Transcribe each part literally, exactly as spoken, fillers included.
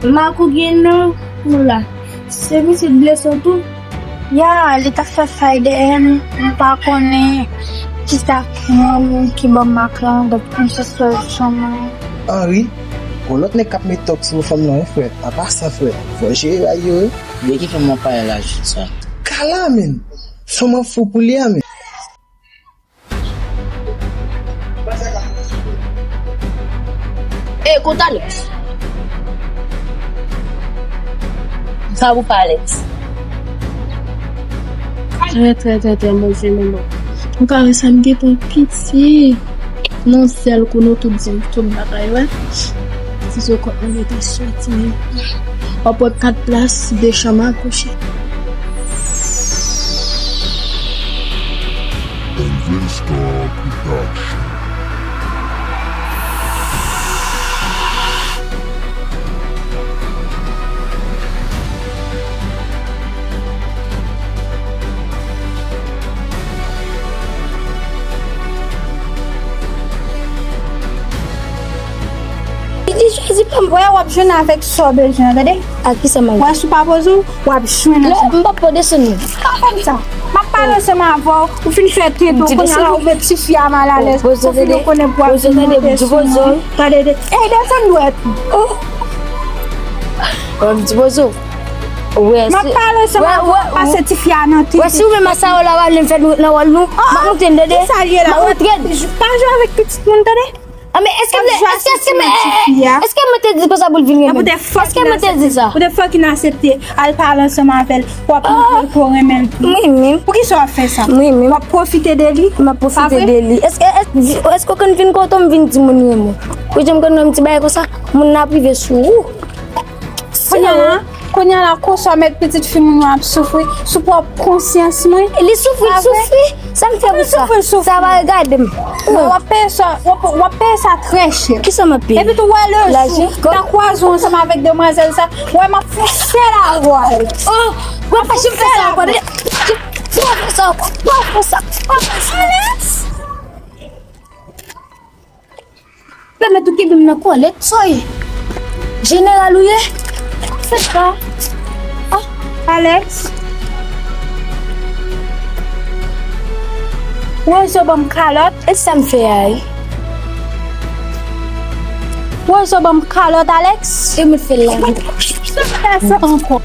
Mak ou gen nan ou la. Se pitit blese w tou? Ya, li t ap fè fay dèyè m. M pa konnen kisa k pran m, ki ban m mak lan, donk m sot sou chanm mwen. Anri, gon lòt nèg k ap met tòk sou fanm nan, wi, frè. Apa sa, frè. Fò jere bagay yo, wi. Yo ki fè m ap pale la, Jilsa. Kala, men. Fanm an fou pou li a, men. E, kout Alex. Sa pou fè Alex. Trè, trè, trè, trè move moman. Ou ka wè sa m gen pou piti. Nan sèl kou nou tout di m tout bagay, wè. Ti zo kòt mwen te soti. W ap wè kat plas, de chanm akouche. Elven Star Production. Li chwazi pa m. Wè, w ap jwenn avèk sa w bezwen an, tande? A kisa m al? Wè, si w pa poze w, w ap jwenn avèk sa. M p ap poze sou nou. Pa fè m sa. M ap pale ansanm avè w, ou fin fè tenten, kounye a la ou met tifi a malalèz. Ou fin konnen pou ap monte sou mwen. Tande, tande. Ey, desann dwèt ou. Wè, m ti poze w. M ap pale ansanm avè w, pase tifi a nan tenten. Wè, si ou menm a sa yo la, w ap lè m fè nou ret nan wòl nou. M ap montre n, tande. Kisa l ye la? M ap montre n. Pa jwe avèk pitit moun, tande. A, men èske m te, èske, èske, èske mwen te di konsa pou l vin renmen m? Èske mwen te di sa? Ou te fucking aksepte al pale ansanm avè l, w ap montre l ke w renmen l tou. M renmen l. Poukisa w ap fè sa? M renmen l. W ap pwofite de li? M ap pwofite de li. Èske, èske, èske w konn vin kote m vin di moun renmen w? Ou janm konn wè m ti bagay konsa? Moun nan ap rive sou ou. Kounye a la, kounye a la, konsa w mèt pitit fi moun nan ap soufri sou pwòp konsyans mwen. Li soufri, li soufri. Sa m fè pou sa? Sa va regade m. W ap peye sa, w ap, w ap peye sa trè chè. Kisa m ap peye? Epi tou, wè, lejou m ta kwaze w ansanm avèk demwazèl sa, wè, m ap fè sèl avè w. Oh, w ap fè sèl avè w. W ap fè sa, w ap fè sa, w ap fè sa. Pèmèt ou kenbe m nan kòlèt, sa w ye? Jeneral ou ye? Fè sa. Ah, Alex. Ou oze ban m kalòt? E sa m fè a, wi? Ou oze ban m kalòt, Alex? E mwen fè la. Sa fè sa ankò.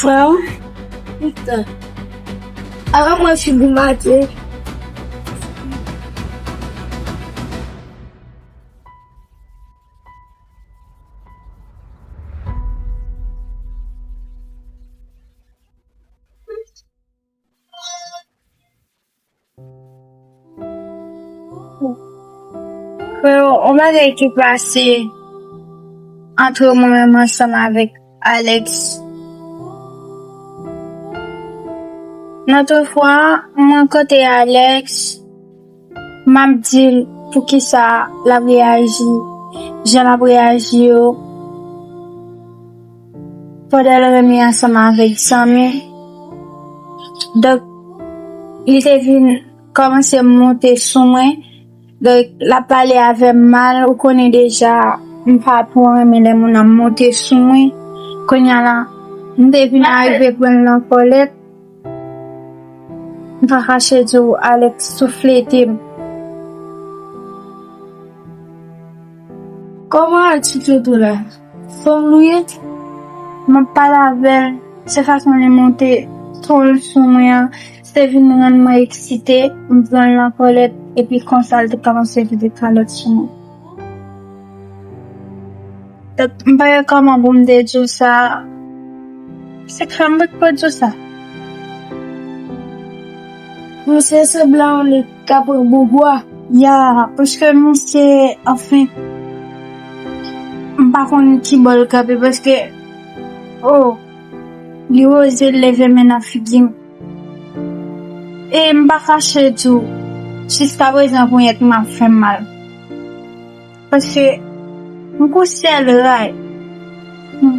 Frè w? Putain. Avan mwen figi maten. Freo, yon bagay ki pase antre mwen menm ansanm avèk Alex. Nan tout fwa, mwen kote Alex, m ap di l poukisa l ap reyaji jan l ap reyaji yo pandan l renmen ansanm avèk zanmi. Donk, li te vin kòmanse monte sou mwen. Donk, l ap pale avè m mal, ou konnen deja, m pa twò renmen lè moun ap monte sou mwen. Kounye a la, m te vin arive pran l nan kòlèt. M pa kache di w, Alex souflete m. Kòman atitid ou la? Fanm ou ye? M ap pale avè l, se fason li monte ton l sou mwen an, se vin rann mwen eksite, m pran l nan kòlèt, epi konsa l te kòmanse vide kalòt sou mwen. Donk, m pa gen kòman pou m te di w sa. Se kran m pou di w sa. Misye sanble yon nèg k ap pran bougwa. Ya, paske misye, anfen, m pa konn ki bò l kanpe, paske, oh, li oze leve men nan figi m. E m pa kache di w, jiskaprezan ponyèt mwen ap fè m mal. Paske m kou sèl ray. Hmm.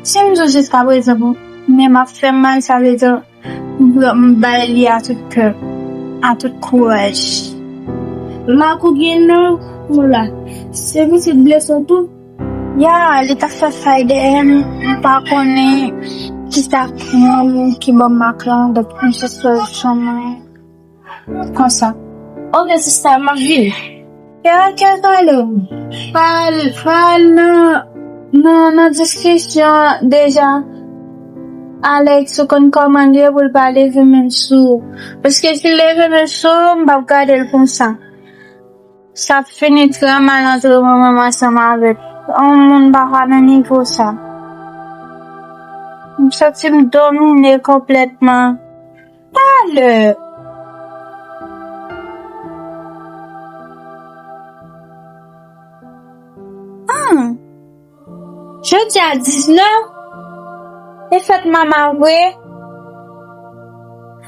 Si m di w jiskaprezan ponyèt mwen ap fè m mal, sa vle di m pran, m bay li a tout kè, a tout kouraj. Mak ou gen nan ou la. Se pitit blese w tou? Ya, li t ap fè fay dèyè m, m pa konnen kisa k pran m, ki ban m mak lan, donk m jis fè l chanmen. Konsa. Ok, sista, m ap vini. Ya, ok, Carlo. Pa al, pa al nan, nan, nan diskisyon deja. Alex, ou konn kòman l ye pou l pa leve men l sou ou. Paske si l leve men l sou ou, m p ap gade l konsa. Sa ap fini trè mal antre mwen menm ansanm avèk yon moun pa ka nan nivo sa. M santi m domine konplètman. Talè. Ah. Jodi a diznèf, e fèt Mama vre.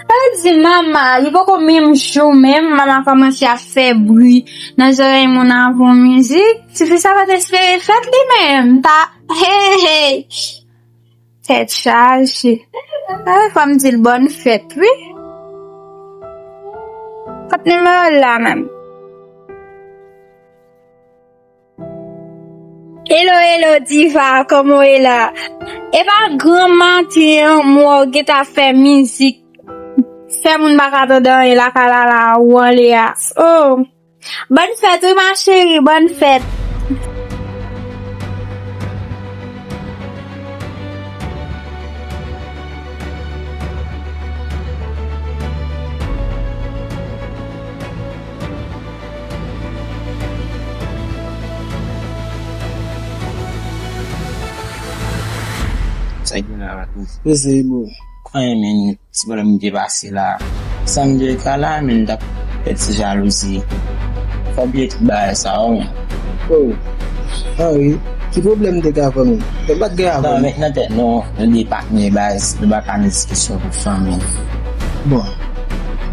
Sa vle di Mama, li poko menm jou menm, Mama kòmanse ap fè bri nan zòrèy moun avè yon mizik. Tifi sa pa t espere fèt li menm, ta, hey, hey. Tèt chaje. Ah, fò m di l bòn fèt, wi. Kot nimewo l la menm? Hello, hello, Diva, kòman w ye la? E pa gran maten an, m wè w gentan ap fè mizik. Fè moun pa ka tande anyen lakay la, la, ou anlè a. Oh. Bòn fèt, wi, ma chérie, bòn fèt. Sa gen la, Patrice? Poze, bro. Kòman, men, ti pwoblèm m te pase la? San m di w, Carla, men, m t ap fè ti jalouzi. Fò bliye tout bagay sa, wi, men. Oh, Henry, ki pwoblèm m te gen avè w, men? Mwen pa t gen avè w. Non, men nan tèt nou, nou de patnè baz, nou pa ka nan diskisyon pou fanmi. Bon,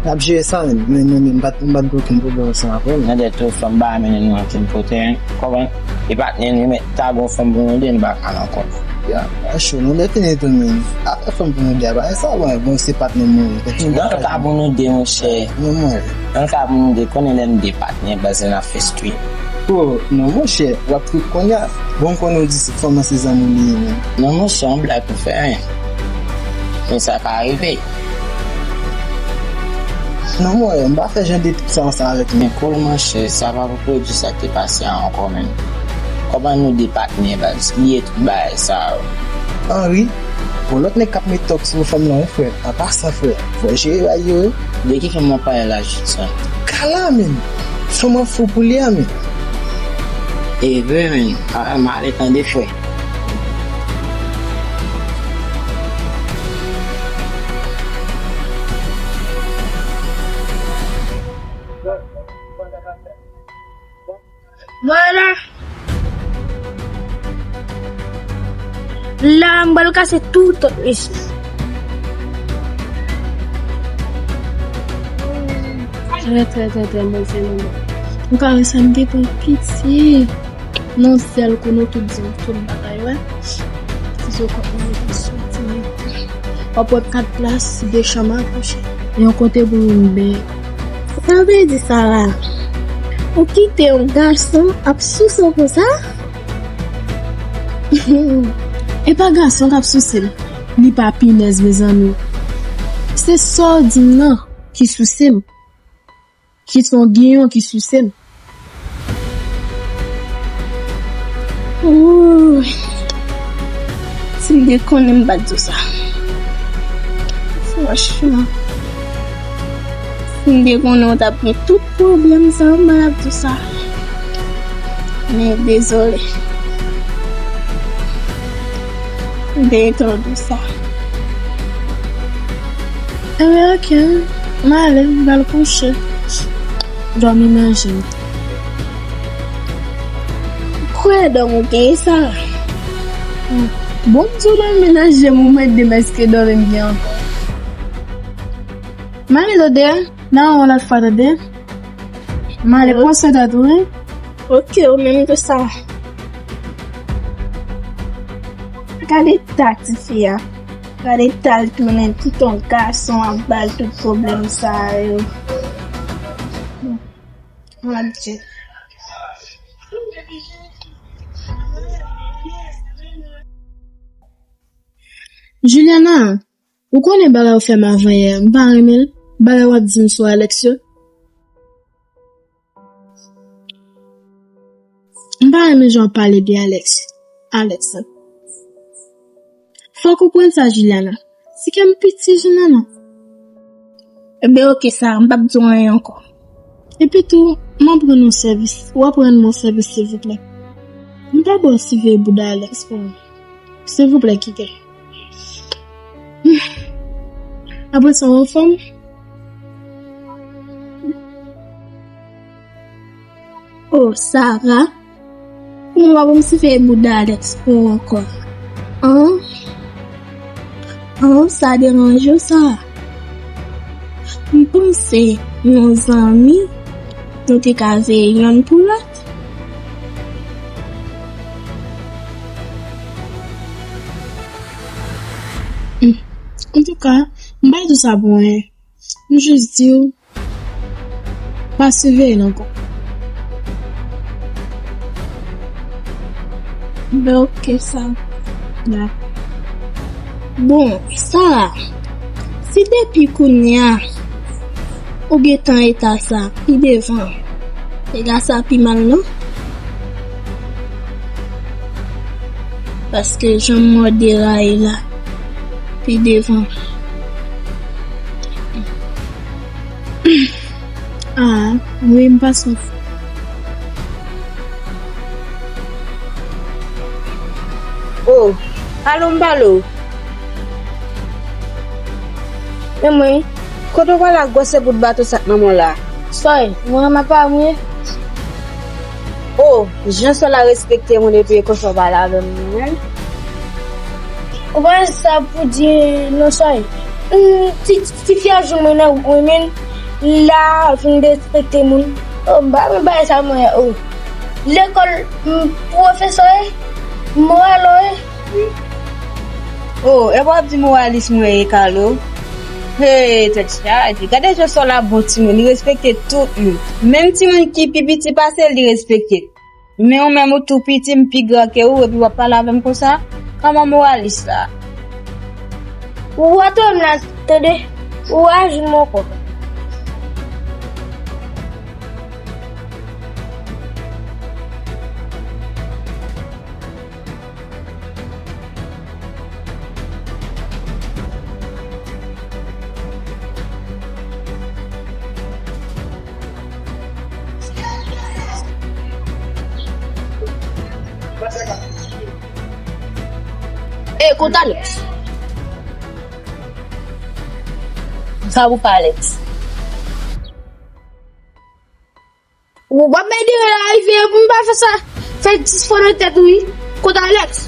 n ap jere sa, men, men, men, men, m pa t, m pa t gen okenn pwoblèm ansanm avè w, men. Nan tèt ou, fanm pa mennen nou okenn kote, en. Konprann? E patnè nou, men, ta gon fanm pou nou de, nou pa ka nan kont. Ya, a cho, nou de fini tou, men. Afè fanm pou nou de a, pa sa, bon, bon, se patnè nou, men. Nan ka pou nou de, monchè. Non, mwen. Nan ka pou nou de, konnen lè n de patnè, baz, n ap fè street. Oh, non, monchè, w ap trip kounye a. Bon, m konnen w di se fanm nan se zanmi w li ye, men. Non, monchè, yon blag ou fè, en. Men sa ka rive. Non, mwen, m pa fè jan de trip sa ansanm avèk li. Men cool, monchè, sa pa pou pwodui sa k te pase a ankò, menm. Kòman nou de patnè, baz? Bliye tout bagay sa yo. Henry, bon, lòt nèg k ap met tòk sou fanm nan, wi, frè. An pasan, frè, fò w jere bagay yo, wi. De ki fanm w ap pale la, Judson? Carla, menm. Fanm an fou pou li a, menm. E vre, menm. A, m ale tande, frè. Vwala. La, m pral kase tout tèt mesye. Trè, trè, trè, trè move moman. Ou ka wè sa m te pran piti. Nan sèl kono tout di m tout bagay, wè. Si se w konprann, ou soti. W ap wè kat plas, de chanm a kouche. Yon kote pou moun benyen. Sa vle di sa la? Ou kite yon gason ap souse w konsa? E pa gason k ap souse m. Li pa pinèz, mezanmi. Se sa w di m nan ki souse m. Ki se yon giyon ki souse m. Ooh. Si m te konnen m pa t di w sa. Franchman. Si m te konnen w t ap gen tout pwoblèm sa yo, m pa t ap di w sa. Men dezole. M te gentan di w sa. Enben, ok. M ale, m pral kouche. Dòmi nan je m. Kwè dòmi w te ye sa. Bon, m di w nan menaj m ou mèt demen èske dòmi m gen ankò. M ale tande, nan yon lòt fwa tande. M ale pran swen tèt ou wi. Ok, ou menm tou sa. Gade ta tifi a. Gade ta l tounen tout yon gason ap ba l tout pwoblèm sa yo. Mon Dieu. Juliana, ou konnen bagay ou fè m avan yè, m pa renmen l. Bagay w ap di m sou Alex yo. M pa renmen jan w pale de Alex. Alex. Fò w konprann sa, Juliana. Si kè m piti, Juliana. Ebyen, oke, Sara, m p ap di w anyen ankò. Epi tou, m ap rann ou sèvis. W ap rann mwen sèvis, silvouplè. M pa ba w siveye bouda Alex pou mwen. Silvouplè, kite. Apre sa, w anfòm? Oh, Sara, ou pa pou m siveye bouda Alex pou ou ankò. An? An, sa deranje w, Sara? M panse yon zanmi, nou te ka veye yonn pou lòt. Hmm. Antouka, m pa di w sa pou anyen. M jis di w, pa siveye l ankò. Ben, oke, sa. Bon, Sara, si depi kounye a ou gentan eta sa, pi devan, piga sa pi mal, non? Paske jan m wè w deraye la, pi devan. Ah, wi, m pa sou. Oh, alo, m pale w. Men mwen, kote w pral ak gwosè bout baton sa k nan men w la? Soy, mwen renmen pa mwen. Oh, jan Soy la respekte mwen depi e konsa w pale avè m, mwen menm. Ou pa sa pou di non, Soy. Hmm, ti, ti fi a jwenn mwen nan wout mwen, men la vin derespekte moun. Oh, m pa renmen bagay sa mwen, oh. Lekòl, m, pwofesè, moral, oh. Oh, e w ap di moralis mwen ye, Kalo? Hey, tèt chaje. Gade jan Soy la bon timoun, li respekte tout moun. Menm timoun ki pi piti pase l, li respekte. Men ou menm ou tou piti, m pi gran ke ou, epi w ap pale avè m konsa? Kòman moralis sa? Ou atò m la, tande? Ou aji m ankò. E, kote Alex? Sa pou fè Alex? Ou pa bay dere la rive pou m pa fè sa. Fè dis fò nan tèt ou wi. Kote Alex?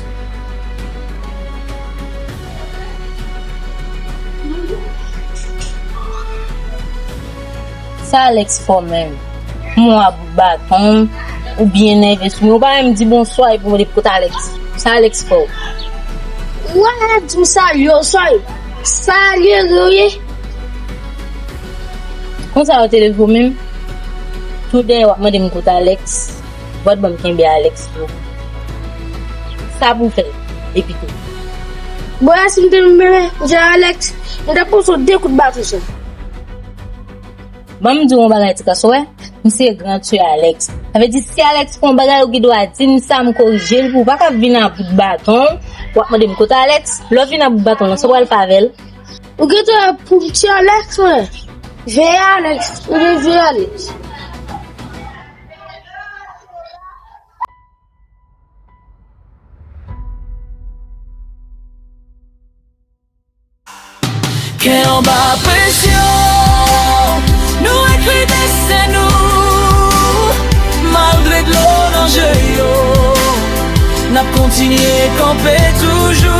Sa Alex fè w menm? Mwen a bout baton, ou byen nève sou mwen. Ou pa menm di bonswa epi w mande kote Alex. Sa Alex fè w? Ou a di m salye w, Soy. Salye w ye. Konsa yo te leve w menm? Tou dèyè w ap mande m kote Alex. Bòt ban m kenbe Alex tou. Sa pou w fè, epi tou. Bon, si m te renmen jan Alex, m t ap poze w de kout baton sou. Ban m di w yon bagay, ti kas, w wè? M se gran tchwe Alex. Sa vle di, si Alex fè yon bagay, ou gen dwa di m sa, m korije l pou ou. Pa ka vin a bout baton, w ap mande m kote Alex. Lè w vin a bout baton lan, sa w pral fè avè l? Ou gentan wè pou m tchwe Alex, mwen. Veye Alex, ou veye Alex. Kè anba presyon, nou ekri desten nou, malgre dlo nan je yo. N ap kontinye kanpe toujou.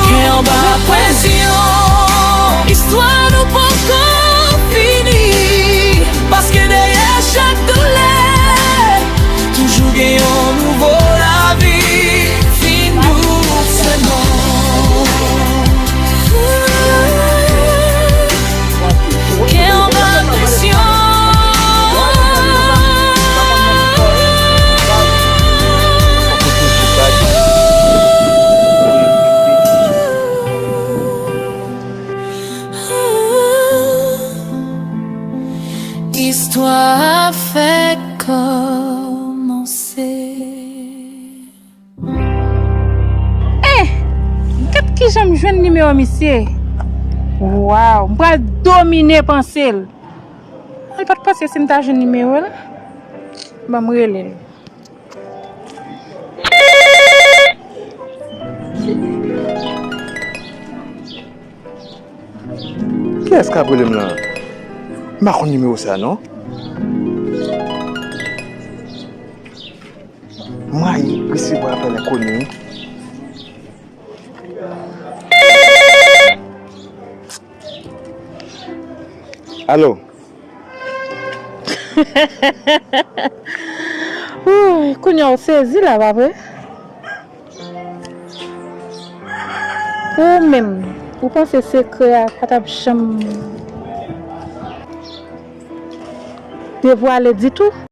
Kè anba presyon. Istwa nou poko fini. Paske dèyè chak doulè, toujou gen yon nouvo lavi. Fin dousman. Kè anba presyon. Istwa a fèk kòmanse. Eh! Gad kijan m jwenn nimewo misye. Waw, m pral domine panse l. Mwen pa t panse si m ta jwenn nimewo l. Ban m rele l. Kiyès k ap rele m lan? M pa konn nimewo sa non. M rayi resevwa apèl enkoni wi. Alo. Woy, kounye a w sezi la, pa vre? Ou menm, ou panse sekrè a pa t ap janm devwale ditou?